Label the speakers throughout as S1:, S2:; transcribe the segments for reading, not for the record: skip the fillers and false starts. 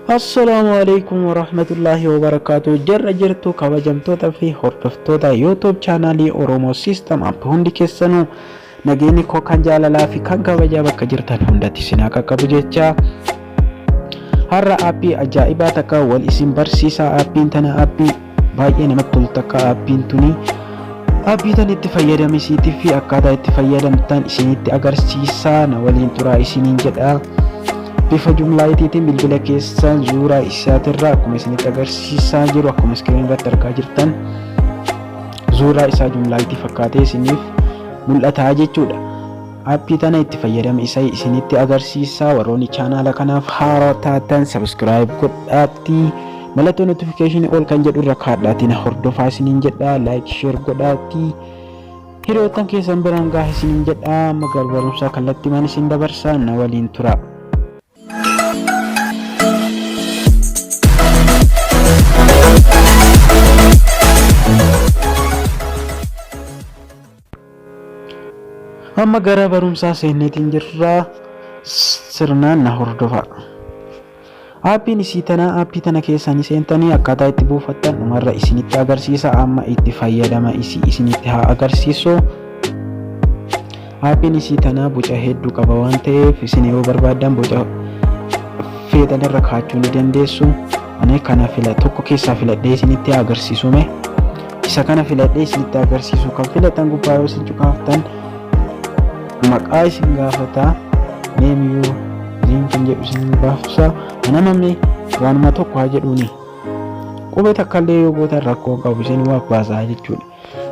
S1: Assalaamu alaikum warahmatullaahi wabarakaatu. Jirra jirtu kabajamtoota fi hordoftoota YouTube chaanaalii Oromoo System App, hundi keessanuu nageenyi koo kan jaalalaa fi kan kabajaa bakka jirtan hundatti isin haa qaqqabu jecha, har'a aappii ajaa'ibaa takka wal isin barsiisaa. Aappiin tana aappii baay'ee namatti toltu takka. Aappiin tuni aappii tan itti fayyadamisiitii fi akkaataa itti fayyadamtan isinitti agarsiisaa, na waliin turaa isiniin jedha. Bifa jumlaayitiitiin bilbila keessan suuraa isaatirraa akkuma isinitti agarsiisaa jiru, akkuma iskiriin irratti argaa jirtan, suuraa isaa jumlaayitii fakkaatee isiniif mul'ata jechuudha. Aappii tana itti fayyadama isa isinitti agarsiisaa. Warroonni chaanaala kanaaf haaraa taatan subscribe godhaatti, mallattoo notification ol kan jedhu irra kaadhaatiin hordofaa isiniin jedha. Like, share godhaatti hiriyoottan keessan biraan gahaa isiniin jedha. Amma gara barumsaa kallattiimaan isin dabarsaa, na waliin tura. Amma gara barumsaa seenneetiin jirra, sirnaan na hordofa. Aappiin isii tana. Aappii tana keessanii seentanii akkaataa itti buufattan dhumarra isinitti agarsiisa. Amma itti fayyadama isii isinitti haa agarsiisu. Aappiin isii tana boca hedduu qaba waan ta'eef, isin yoo barbaaddan boca feetan irra kaachuu ni dandeessu. Ani kana fila tokko keessaa filadhee isinitti haa agarsiisume. Isa kana filadhee isinitti agarsiisu. Kan filatan gubbaa yoo isin cuqaaftan maqaa isin gaafata. Name your theme kan jedhu isin baafsa. Anamame waanuma tokko haa jedhuuni. Qubee takka illee yoo gootan rakkoo qabu, isin waaf baasaa jechuudha.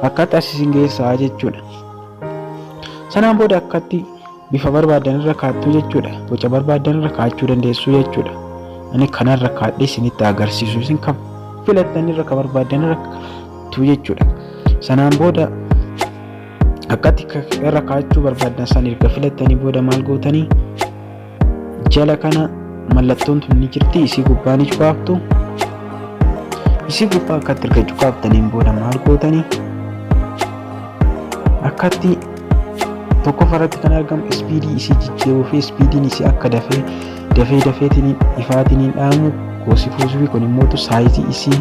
S1: Akkatti as isin geessaa jechuudha. Sanaan booda akkatti bifa barbaadan irra kaattu jechuudha. Boca barbaadan irra kaachuu dandeessu jechuudha. Ani kanarra kaadhee isinitti agarsiisu, isin kan filattan irra, kan barbaadan irra kaattu jechuudha. Sanaan booda akkatti irra kaachuu barbaadan san erga filattanii booda maal gootanii? Jala kana mallattoon tun ni jirti, isii gubbaa ni cuqaaftu. Isii gubbaa akkatti erga cuqaaftaniin booda maal gootanii? Akkatti tokkoffaa irratti kan argamu ispiidii isii jijjiiruu fi ispiidiin isii akka dafee dafee dafeetiin ifaatiin dhaamu goosifuusii fi kun immoo saayizii isii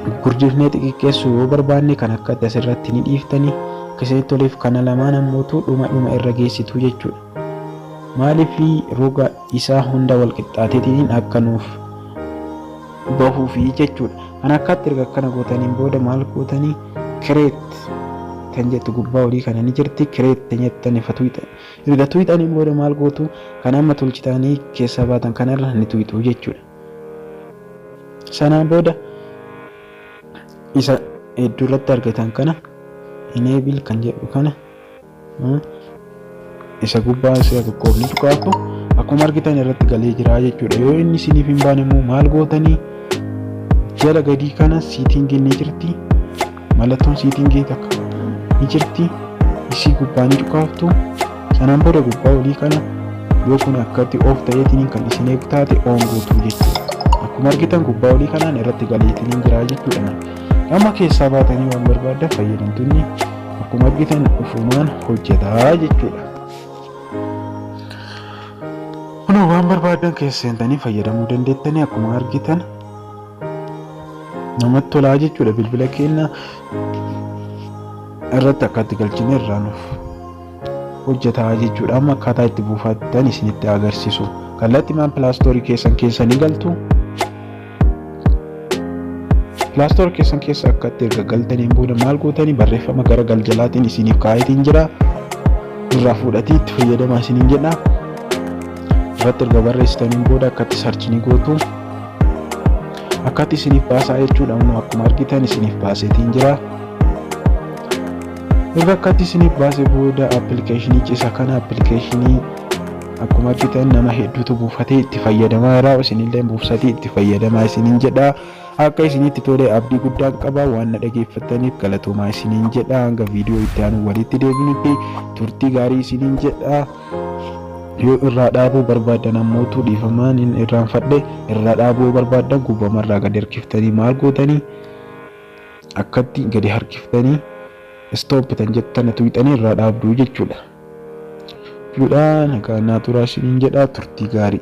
S1: gurgurdifnee xixiqqeessuu yoo barbaanne kan akkatti asirratti ni dhiiftanii akka isinitti toleef. Kana lamaan ammootu dhuma dhuma irra geessitu jechuudha. Maaliif? Roga isaa hunda wal qixxaateetiin akka nuuf bahuufi jechuudha. Kan akkatti erga akkana gootaniin booda maal gootanii? Create kan jettu gubbaa olii kana ni jirti. Create kan jettan ifa tuqxan. Erga tuqxaniin booda maal gootu? Kan amma tolchitanii keessaa baatan kanarra ni tuqxu jechuudha. Sanaan booda isa hedduu irratti argatan kana, enable kan jedhu kana, isa gubbaa isa tokkoof ni tuqaatu. Akkuma argitan irratti galee jira jechuudha. Yoo inni isiniif hin baane immoo maal gootanii? Jala gadii kana siitingiin ni jirti, mallattoon siitingii takka ni jirti, isii gubbaa ni cuqaaftu. Sanaan booda gubbaa olii kana yoo kun akkatti off ta'eetiin kan isin eegu taate on gootu jechuudha. Akkuma argitan gubbaa olii kanaan irratti galeetiin jira jechuudha. Amma keessaa baatanii waan barbaaddan fayyadamtoonni akkuma argitan ufumaan hojjetaa jechuudha. Kunoo waan barbaadan keessa seentanii fayyadamuu dandeettanii, akkuma argitan namatti tolaa jechuudha. Bilbila keenya irratti akkatti galchine irraa nuuf hojjetaa jechuudha. Amma akkaataa itti buufattan isinitti agarsiisu. Kallattiimaan Play Store keessan keessa ni galtu. Play Store keessan keessa akkatti erga galtaniin booda maal gootanii? Barreeffama gara galjalaatiin isiniif kaa'eetiin jira. Irraa fuudhatii itti fayyadamaa isiniin jedha. Irratti erga barreessitaniin booda akkatti search ni gootu. Akkatti isiniif baasaa jechuudha. Amma akkuma argitan isiniif baaseetiin jira. Erga akkatti isiniif baase booda appilikeeshinii isa kana, appilikeeshinii akkuma argitan nama hedduutu buufatee itti fayyadamaa jira. Isinillee buufatii itti fayyadamaa isiniin jedha. Akka isinitti tole abdii guddaan qaba. Waan na dhageeffattaniif galatoomaa isiniin jedha. Hanga viidiyoo itti aanu walitti deebinutti turtii gaarii isiniin jedha. Yoo irraa dhaabuu barbaadan ammootu, dhiifamaan hin irraanfadhe, irraa dhaabuu yoo barbaadan gubbamarraa gadi harkiftanii maal gootanii? Akkatti gadi harkiftanii stop tan jettan tuqxanii irraa dhaabduu jechuudha. Jechuudha, nagaa naa turaa isiniin jedha, turtii gaarii.